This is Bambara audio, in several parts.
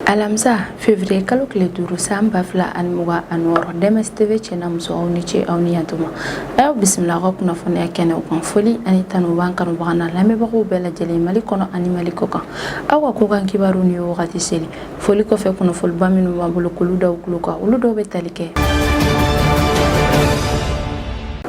Alamisa, février kalo tile 5 san 2026, DMS TV cɛ n'a muso, aw ni ce, aw ni yantuma. A y'aw bisimila aw ka kunnafoniya kɛnɛw kan. Foli ani tanu b'an kanubaga n'a lamɛnbagaw bɛɛ lajɛlen, Mali kɔnɔ ani Mali kɔ kan. Aw ka kokan kibaru ni wagati seli. Foli kɔfɛ, kunnafoniba minnu b'an bolo k'olu daw tulo kan, olu dɔw bɛ tali kɛ.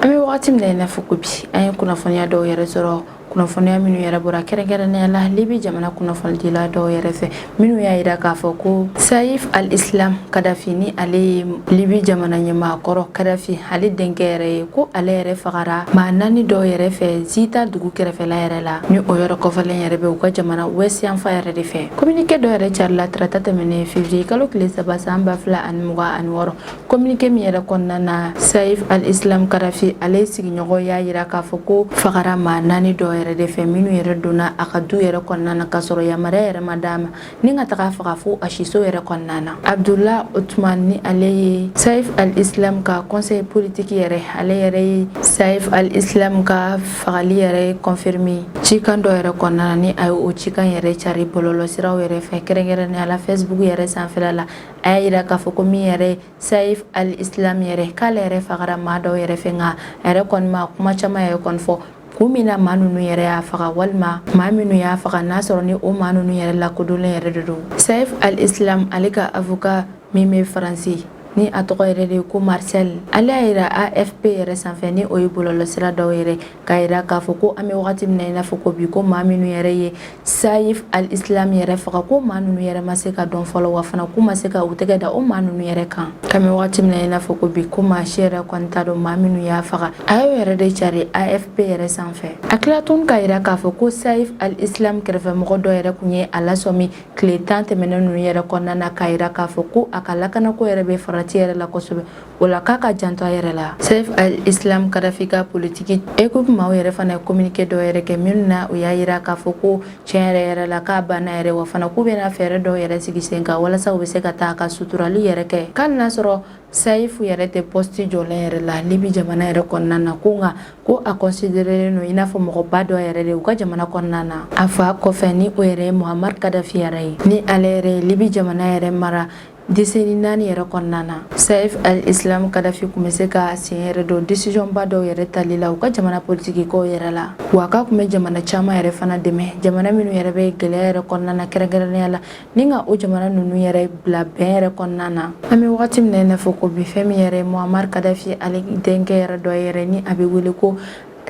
An bɛ wagati min na i n'a fɔ ko bi, an ye kunnafoniya dɔw yɛrɛ sɔrɔ, kunnafoniya minnu yɛrɛ bɔra kɛrɛnkɛrɛnnenya la Libi jamana kunnafonidila dɔw yɛrɛ fɛ, minnu y'a yira k'a fɔ ko Saif al-Islam Kadafi, ni ale ye Libi jamana ɲɛmaa kɔrɔ Kadafi, ale denkɛ yɛrɛ ye, ko ale yɛrɛ fagara maa naani dɔw yɛrɛ fɛ Zita dugu kɛrɛfɛla yɛrɛ la, ni o yɔrɔ kɔfɛlen yɛrɛ bɛ u ka jamana ouest yanfan yɛrɛ de fɛ. Communiqué dɔ yɛrɛ carila tarata tɛmɛnen, février kalo tile 3 san 2026. Communiqué min yɛrɛ kɔnɔna na, Saif al-Islam Kadafi ale sigiɲɔgɔn y'a yira k'a fɔ ko fagara maa naani dɔw yɛrɛ de fɛ, minnu yɛrɛ donna a ka du yɛrɛ kɔnɔna na k'a sɔrɔ yamaruya yɛrɛ ma d'a ma ni ka taga faga fo a siso yɛrɛ kɔnɔna na. Abdullah Othman, ni ale ye Saif al-Islam ka conseil politique yɛrɛ, ale yɛrɛ ye Saif al-Islam ka fagali yɛrɛ confirmé cikan dɔ yɛrɛ kɔnɔna na, ni a ye o cikan yɛrɛ cari bɔlɔlɔsiraw yɛrɛ fɛ, kɛrɛnkɛrɛnnenya la Facebook yɛrɛ sanfɛla la. A y'a yira k'a fɔ ko min yɛrɛ Saif al-Islam yɛrɛ, k'ale yɛrɛ fagara maa dɔw yɛrɛ fɛ, nka a yɛrɛ kɔni ma kuma caman yɛrɛ kɔni fɔ kun min na maa ninnu yɛrɛ y'a faga, walima maa minnu y'a faga, n'a sɔrɔ ni o maa ninnu yɛrɛ lakodɔnlen yɛrɛ de don. Saif al-Islam ale ka avocat min bɛ Faransi, ni a tɔgɔ yɛrɛ de ye ko Marcel, ale y'a yira AFP yɛrɛ sanfɛ, ni o ye bɔlɔlɔsira dɔw yɛrɛ, k'a yira k'a fɔ ko an bɛ wagati min na i n'a fɔ ko bi, ko maa minnu yɛrɛ ye Saif al-Islam yɛrɛ faga, ko maa ninnu yɛrɛ ma se ka dɔn fɔlɔ, wa fana k'u ma se ka u tɛgɛ da o maa ninnu yɛrɛ kan. K'an bɛ wagati min na i n'a fɔ ko bi, ko maa si yɛrɛ kɔni t'a dɔn maa minnu y'a faga. A y'o yɛrɛ de cari AFP yɛrɛ sanfɛ. A tila tun k'a yira k'a fɔ ko Saif al-Islam kɛrɛfɛmɔgɔ dɔ yɛrɛ kun ye a lasɔmi tile 10 tɛmɛnen ninnu yɛrɛ kɔnɔna na, k'a yira k'a fɔ ko a ka lakanako yɛrɛ bɛ farati yɛrɛ la kosɛbɛ, o la k'a ka janto a yɛrɛ la. Saif al-Islam Kadafi ka politiki équipe maaw yɛrɛ fana ye communiqué dɔ yɛrɛ kɛ, minnu na u y'a yira k'a fɔ ko tiɲɛ yɛrɛ yɛrɛ la, k'a banna yɛrɛ, wa fana k'u bɛna fɛɛrɛ dɔw yɛrɛ sigi sen kan walasa u bɛ se ka taa ka suturali yɛrɛ kɛ. K'ale n'a sɔrɔ Saif yɛrɛ tɛ poste jɔlen yɛrɛ la Libi jamana yɛrɛ kɔnɔna na, ko nka ko a considéré don i n'a fɔ mɔgɔba dɔ yɛrɛ de u ka jamana kɔnɔna na, a fa kɔfɛ, ni o yɛrɛ ye Muammar Kadafi yɛrɛ ye, ni ale yɛrɛ ye Libi jamana yɛrɛ mara décennie 4 yɛrɛ kɔnɔna na. Saif al-Islam Kadafi tun bɛ se ka sen yɛrɛ don décision ba dɔw yɛrɛ tali la u ka jamana politiki kow yɛrɛ la, wa k'a tun bɛ jamana caman yɛrɛ fana dɛmɛ, jamana minnu yɛrɛ bɛ gɛlɛya yɛrɛ kɔnɔna na, kɛrɛnkɛrɛnnenya la ni ka o jamana ninnu yɛrɛ bila bɛn yɛrɛ kɔnɔna na. An bɛ wagati min na i n'a fɔ ko bi, fɛn min yɛrɛ Muammar Kadafi ale denkɛ yɛrɛ dɔ yɛrɛ, ni a bɛ wele ko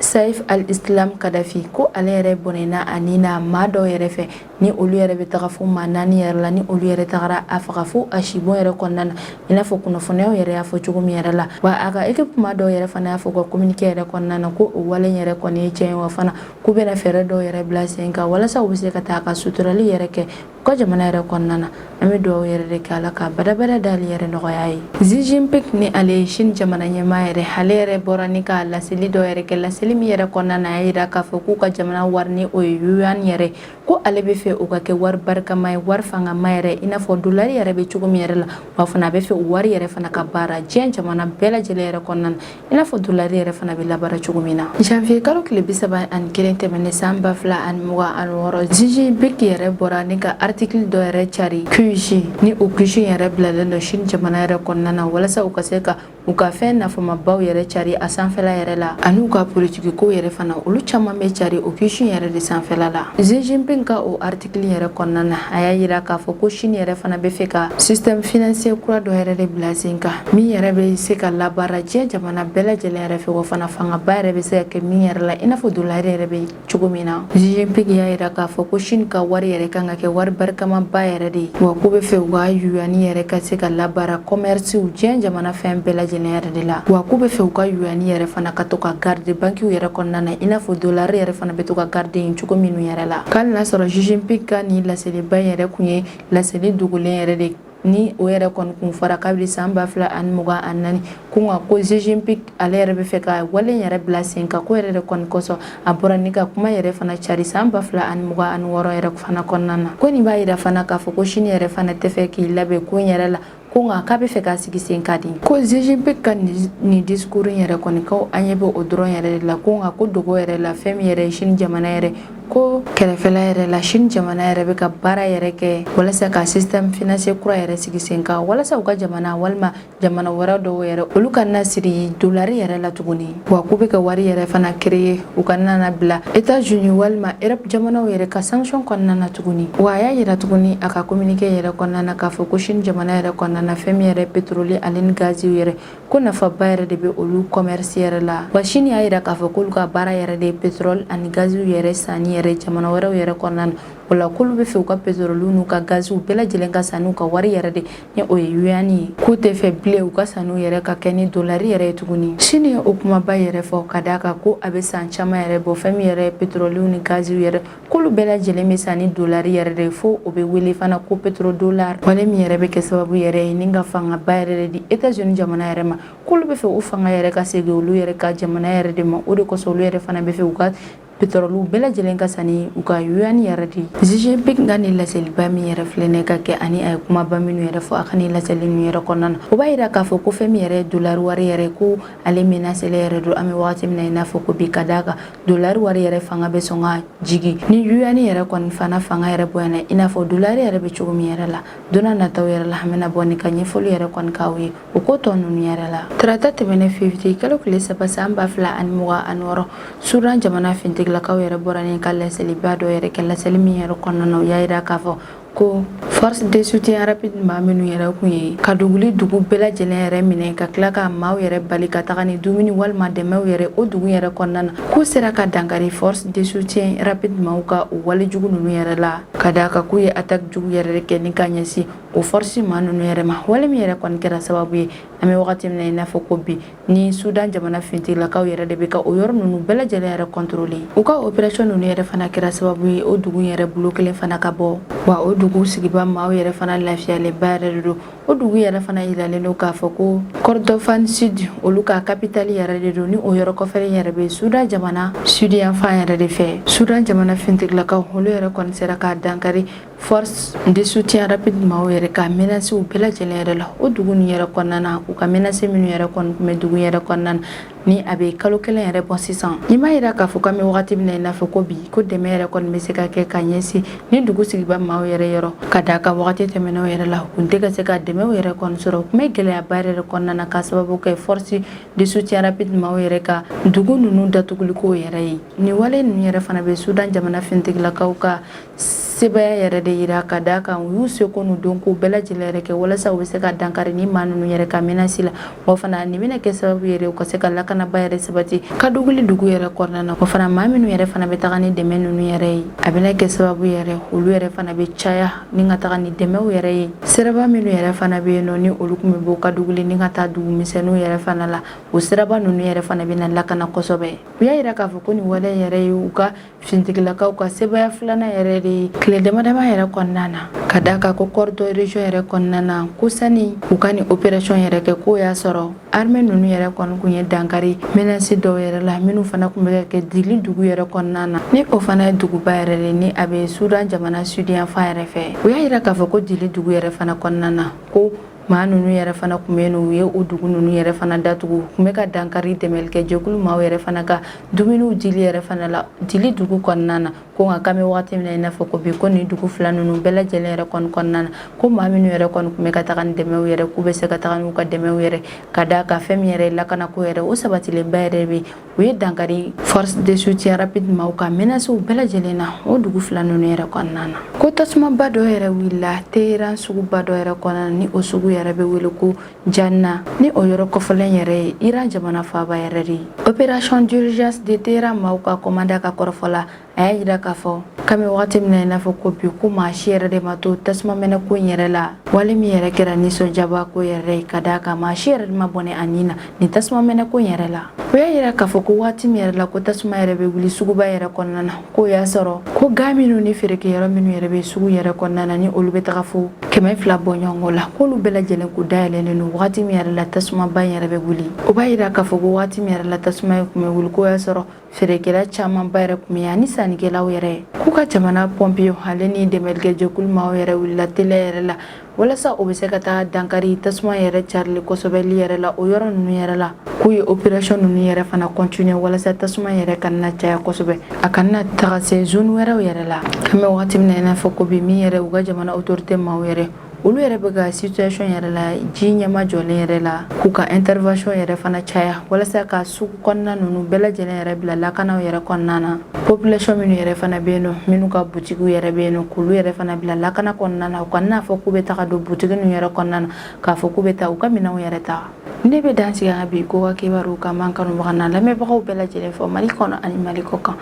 Saif al-Islam Kadafi, ko ale yɛrɛ bɔnɛna a ni na maa dɔw yɛrɛ fɛ, ni olu yɛrɛ bɛ taga fo maa naani yɛrɛ la, ni olu yɛrɛ tagara a faga fo a sibon yɛrɛ kɔnɔna na, i n'a fɔ kunnafoniyaw yɛrɛ y'a fɔ cogo min yɛrɛ la. Wa a ka équipe maa dɔw yɛrɛ fana y'a fɔ ka communiqué yɛrɛ kɔnɔna na ko o wale yɛrɛ kɔni ye tiɲɛ ye, wa fana k'u bɛna fɛɛrɛ dɔw yɛrɛ bila sen kan walasa u bɛ se ka taa ka suturali yɛrɛ kɛ u ka jamana yɛrɛ kɔnɔna na. An bɛ dugawu yɛrɛ de kɛ, Ala ka badabada dali yɛrɛ nɔgɔya ye. Xi Jinping, ni ale ye Chine jamana ɲɛmaa yɛrɛ, ale yɛrɛ bɔra ni ka laseli dɔ yɛrɛ kɛ. Laseli min yɛrɛ kɔnɔna na, a y'a yira k'a fɔ k'u ka jamana wari, ni o ye yuan yɛrɛ, ko ale bɛ fɛ o ka kɛ wari barikama ye, wari fangama yɛrɛ, i n'a fɔ dolari yɛrɛ bɛ cogo min yɛrɛ la. Wa fana a bɛ fɛ o wari yɛrɛ fana ka baara diɲɛ jamana bɛɛ lajɛlen yɛrɛ kɔnɔna na, i n'a fɔ dolari yɛrɛ fana bɛ labaara cogo min na. Janvier kalo tile 31 tɛmɛnen san 2026, Xi Jinping yɛrɛ bɔra ni ka article dɔ yɛrɛ cari QG, ni o QG yɛrɛ bilalen don Chine jamana yɛrɛ kɔnɔna na, walasa u ka se ka u ka fɛn nafamabaw yɛrɛ cari a sanfɛla yɛrɛ la, ani u ka politiki ko yɛrɛ fana, olu caman bɛ cari o QG yɛrɛ de sanfɛla la. Xi Jinping ka o article yɛrɛ kɔnɔna na, a y'a yira k'a fɔ ko Chine yɛrɛ fana bɛ fɛ ka système financier kura dɔ yɛrɛ de bila sen kan, min yɛrɛ bɛ se ka labaara diɲɛ jamana bɛɛ lajɛlen yɛrɛ fɛ, wa fana fangaba yɛrɛ bɛ se ka kɛ min yɛrɛ la, i n'a fɔ dolari yɛrɛ bɛ cogo min na. Xi Jinping y'a yira k'a fɔ ko Chine ka wari yɛrɛ kan ka kɛ wari barikamaba yɛrɛ de ye, wa k'u bɛ fɛ u ka yuan yɛrɛ ka se ka labaara commerce diɲɛ jamana fɛn bɛɛ lajɛlen yɛrɛ de la, wa k'u bɛ fɛ u ka yuan yɛrɛ fana ka to ka garder bankiw yɛrɛ kɔnɔna na, i n'a fɔ dolari yɛrɛ fana bɛ to ka garder yen cogo minnu yɛrɛ la. K'ale n'a sɔrɔ Xi Jinping ka nin laseliba in yɛrɛ kun ye laseli dogolen yɛrɛ de, ni o yɛrɛ kɔni kun fɔra kabini san 2024, ko nka ko Xi Jinping ale yɛrɛ bɛ fɛ ka wale yɛrɛ bila sen kan, ko yɛrɛ de kɔni kosɔn a bɔra ni ka kuma yɛrɛ fana cari san 2026 yɛrɛ fana kɔnɔna na. Ko nin b'a yira fana k'a fɔ ko Chine yɛrɛ fana tɛ fɛ k'i labɛn ko in yɛrɛ la, ko nka k'a bɛ fɛ k'a sigi sen kan di. Ko Xi Jinping ka nin discours in yɛrɛ kɔni, ko an ɲɛ bɛ o dɔrɔn yɛrɛ de la, ko nka ko dogo yɛrɛ la, fɛn min yɛrɛ ye Chine jamana yɛrɛ Ko kɛrɛfɛla yɛrɛ la, Chine jamana yɛrɛ bɛ ka baara yɛrɛ kɛ walasa ka système financier kura yɛrɛ sigi sen kan, walasa u ka jamana walima jamana wɛrɛ dɔw yɛrɛ, olu kana siri dolari yɛrɛ la tuguni. Wa k'u bɛ ka wari yɛrɛ fana créer, u kana na bila États-Unis walima Europe jamanaw yɛrɛ ka sanction kɔnɔna na tuguni. Wa a y'a yira tuguni a ka communiqué yɛrɛ kɔnɔna na k'a fɔ ko Chine jamana yɛrɛ kɔnɔna na, fɛn min yɛrɛ pétrole ale ni gaziw yɛrɛ, ko nafaba yɛrɛ de bɛ olu commerce yɛrɛ la. Wa Chine y'a yira k'a fɔ k'olu ka baara yɛrɛ de ye pétrole ani gaziw yɛrɛ sanni yɛrɛ jamana wɛrɛw yɛrɛ kɔnɔna na. O la, k'olu bɛ fɛ u ka pétrole n'u ka gaziw bɛɛ lajɛlen ka san n'u ka wari yɛrɛ de ni o ye yuan ye, k'u tɛ fɛ bilen u ka sanu yɛrɛ ka kɛ ni dolari yɛrɛ ye tuguni. Chine ye o kumaba yɛrɛ fɔ ka d'a kan ko a bɛ san caman yɛrɛ bɔ, fɛn min yɛrɛ ye pétrole ni gaziw yɛrɛ, k'olu bɛɛ lajɛlen bɛ san ni dolari yɛrɛ de, fo o bɛ wele fana ko pétrodollar. Wale min yɛrɛ bɛ kɛ sababu yɛrɛ ye ni ka fangaba yɛrɛ de di États-Unis jamana yɛrɛ ma, k'olu bɛ fɛ o fanga yɛrɛ ka segin olu yɛrɛ ka jamana yɛrɛ de ma. O de kosɔn, olu yɛrɛ fana bɛ fɛ u ka pétrole bɛɛ lajɛlen ka san ni u ka yuan yɛrɛ de. Xi Jinping ka nin laseliba min yɛrɛ filɛ nin ka kɛ, ani a ye kumaba minnu yɛrɛ fɔ a ka nin laseli ninnu yɛrɛ kɔnɔna na, o b'a yira k'a fɔ ko fɛn min yɛrɛ ye dolari wari yɛrɛ, ko ale menacelen yɛrɛ don an bɛ wagati min na i n'a fɔ ko bi, ka d'a kan dolari wari yɛrɛ fanga bɛ sɔn ka jigin ni yuan yɛrɛ kɔni fana fanga yɛrɛ bonyana, i n'a fɔ dolari yɛrɛ bɛ cogo min yɛrɛ la. Don nataw yɛrɛ la, an bɛna bɔ ni ka ɲɛfɔli yɛrɛ kɔni k'aw ye o ko tɔ ninnu yɛrɛ la. Tarata tɛmɛnen, février kalo tile 3 san 2026, Sudan jamana finitigilakaw yɛrɛ bɔra ni ka laseliba dɔ yɛrɛ kɛ. Laseli min yɛrɛ kɔnɔna na, u y'a yira k'a fɔ ko force de soutien rapide maa minnu yɛrɛ kun ye Kaduguli dugu bɛɛ lajɛlen yɛrɛ minɛ, ka tila ka maaw yɛrɛ bali ka taga ni dumuni walima dɛmɛw yɛrɛ o dugu yɛrɛ kɔnɔna na, k'u sera ka dankari force de soutien rapide maaw ka o wale jugu ninnu yɛrɛ la, ka d'a kan k'u ye attaque jugu yɛrɛ kɛ ni ka ɲɛsin o force maa ninnu yɛrɛ ma. Wale min yɛrɛ kɔni kɛra sababu ye, an bɛ wagati min na i n'a fɔ ko bi, ni Sudan jamana finitigilakaw yɛrɛ de bɛ ka o yɔrɔ ninnu bɛɛ lajɛlen yɛrɛ contrôler. U ka opération ninnu yɛrɛ fana kɛra sababu ye o dugu yɛrɛ bolo kelen fana ka bɔ. Wa o dugu sigiba maaw yɛrɛ fana lafiyalenba yɛrɛ de don. O dugu yɛrɛ fana yiralen don k'a fɔ ko Kordofan Sud, olu ka capitale yɛrɛ de don, ni o yɔrɔ kɔfɛlen yɛrɛ bɛ Sudan jamana sud yanfan yɛrɛ de fɛ. Sudan jamana finitigilakaw, olu yɛrɛ kɔni sera k'a dankari force de soutien rapide maaw yɛrɛ ka menaces bɛɛ lajɛlen yɛrɛ la o dugu nin yɛrɛ kɔnɔna na. U ka menaces minnu yɛrɛ kɔni tun bɛ dugu yɛrɛ kɔnɔna na, ni a bɛ kalo 1 yɛrɛ bɔ sisan, nin b'a yira k'a fɔ k'an bɛ wagati min na i n'a fɔ ko bi, ko dɛmɛ yɛrɛ kɔni bɛ se ka kɛ ka ɲɛsin ni dugu sigiba maaw yɛrɛ yɔrɔ, ka d'a kan wagati tɛmɛnenw yɛrɛ la, u tun tɛ ka se ka dɛmɛw yɛrɛ kɔni sɔrɔ, u tun bɛ gɛlɛyaba yɛrɛ kɔnɔna na, k'a sababu kɛ force de soutien rapide maaw yɛrɛ ka dugu ninnu datuguliko yɛrɛ ye. Nin wale ninnu yɛrɛ fana bɛ Sudan jamana finitigilakaw ka sebaaya yɛrɛ de yira, ka d'a kan u y'u seko n'u dɔnko bɛɛ lajɛlen yɛrɛ kɛ walasa u bɛ se ka dankari ni maa ninnu yɛrɛ ka menace la. Wa fana nin bɛna kɛ sababu yɛrɛ u ka se ka lakanaba yɛrɛ sabati Kaduguli dugu yɛrɛ kɔnɔna na. O fana maa minnu yɛrɛ fana bɛ taga ni dɛmɛ ninnu yɛrɛ ye, a bɛna kɛ sababu yɛrɛ olu yɛrɛ fana bɛ caya ni ka taga ni dɛmɛw yɛrɛ ye. Siraba minnu yɛrɛ fana bɛ yen nɔ, ni olu tun bɛ bɔ Kaduguli ni ka taa dugu misɛnninw yɛrɛ fana la, o siraba ninnu yɛrɛ fana bɛna lakana kosɛbɛ. U y'a yira k'a fɔ ko nin wale yɛrɛ ye u ka finitigilakaw ka sebaaya filanan yɛrɛ de ye tile dama dama yɛrɛ kɔnɔna na, ka d'a kan ko Kɔrɔdɔ région yɛrɛ kɔnɔna na, ko sani u ka nin opération yɛrɛ kɛ, k'o y'a sɔrɔ armée ninnu yɛrɛ kɔni kun ye dankari menace dɔw yɛrɛ la minnu fana tun bɛ ka kɛ Dili dugu yɛrɛ kɔnɔna na, ni o fana ye duguba yɛrɛ de ni a bɛ Sudan jamana sud yanfan yɛrɛ fɛ. U y'a yira k'a fɔ ko Dili dugu yɛrɛ fana kɔnɔna na, ko maa ninnu yɛrɛ fana tun bɛ yen nɔ, u ye o dugu ninnu yɛrɛ fana datugu, u tun bɛ ka dankari dɛmɛlikɛ jɛkulu maaw yɛrɛ fana ka dumuniw dili yɛrɛ fana la Dili dugu kɔnɔna na. Ko nka k'an bɛ wagati min na i n'a fɔ ko bi, ko nin dugu fila ninnu bɛɛ lajɛlen yɛrɛ kɔni kɔnɔna na, ko maa minnu yɛrɛ kɔni tun bɛ ka taga ni dɛmɛw yɛrɛ, k'u bɛ se ka taga n'u ka dɛmɛw yɛrɛ, ka d'a kan fɛn min yɛrɛ ye lakanako yɛrɛ, o sabatilenba yɛrɛ bɛ. U ye dankari force de soutien rapide maaw ka menaces bɛɛ lajɛlen na o dugu fila ninnu yɛrɛ kɔnɔna na. Ko tasumaba dɔ yɛrɛ wulila Teheran suguba dɔ yɛrɛ kɔnɔna na, ni o sugu yɛrɛ bɛ wele ko Janna, ni o yɔrɔ kɔfɔlen yɛrɛ ye Iran jamana faaba yɛrɛ de ye. Opération d'urgence de Teheran maaw ka commandant ka kɔrɔfɔ la, a y'a yira k'a fɔ k'an bɛ wagati min na i n'a fɔ ko bi, ko maa si yɛrɛ de ma to tasuma mɛnɛ ko in yɛrɛ la. Wale min yɛrɛ kɛra nisɔndiyaba ko yɛrɛ ye, ka d'a kan maa si yɛrɛ de ma bɔnɛ a ni na nin tasuma mɛnɛ ko in yɛrɛ la. O y'a yira k'a fɔ ko waati min yɛrɛ la ko tasuma yɛrɛ bɛ wuli suguba yɛrɛ kɔnɔna na, k'o y'a sɔrɔ ko ga minnu ni feerekɛyɔrɔ minnu yɛrɛ bɛ sugu yɛrɛ kɔnɔna na, ni olu bɛ taga fo 200 bɔɲɔgɔnko la, k'olu bɛɛ lajɛlen k'u dayɛlɛlen don wagati min yɛrɛ la tasumaba in yɛrɛ bɛ wuli. O b'a yira k'a fɔ ko waati min yɛrɛ la tasuma ye tun bɛ wuli, k'o y'a sɔrɔ Feerekɛla camanba yɛrɛ tun bɛ yen ani sannikɛlaw yɛrɛ. K'u ka jamana pɔnpiyew ale ni dɛmɛlikɛjɛkulu maaw yɛrɛ wulila teliya yɛrɛ la walasa u bɛ se ka taa dankari tasuma yɛrɛ carili kosɛbɛli yɛrɛ la o yɔrɔ ninnu yɛrɛ la. K'u ye opération ninnu yɛrɛ fana continuer walasa tasuma yɛrɛ kana caya kosɛbɛ, a kana taga se zone wɛrɛw yɛrɛ la. An bɛ wagati min na i n'a fɔ ko bi, min yɛrɛ u ka jamana autorité maaw yɛrɛ, olu yɛrɛ bɛ ka situation yɛrɛ la ji ɲɛmajɔlen yɛrɛ la, k'u ka intervention yɛrɛ fana caya walasa ka sugu kɔnɔna ninnu bɛɛ lajɛlen yɛrɛ bila lakanaw yɛrɛ kɔnɔna na. Population minnu yɛrɛ fana bɛ yen nɔ, minnu ka butigiw yɛrɛ bɛ yen nɔ, k'olu yɛrɛ fana bila lakana kɔnɔna na, u kana fɔ k'u bɛ taga don butigi ninnu yɛrɛ kɔnɔna na k'a fɔ k'u bɛ taa u ka minɛnw yɛrɛ ta. Ne bɛ dan sigi an ka bi ko ka kibaruw kan. M'an kanubaga n'a lamɛnbagaw bɛɛ lajɛlen fo Mali kɔnɔ ani Mali kɔ kan.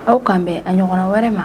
Aw k'an bɛn a ɲɔgɔnna wɛrɛ ma.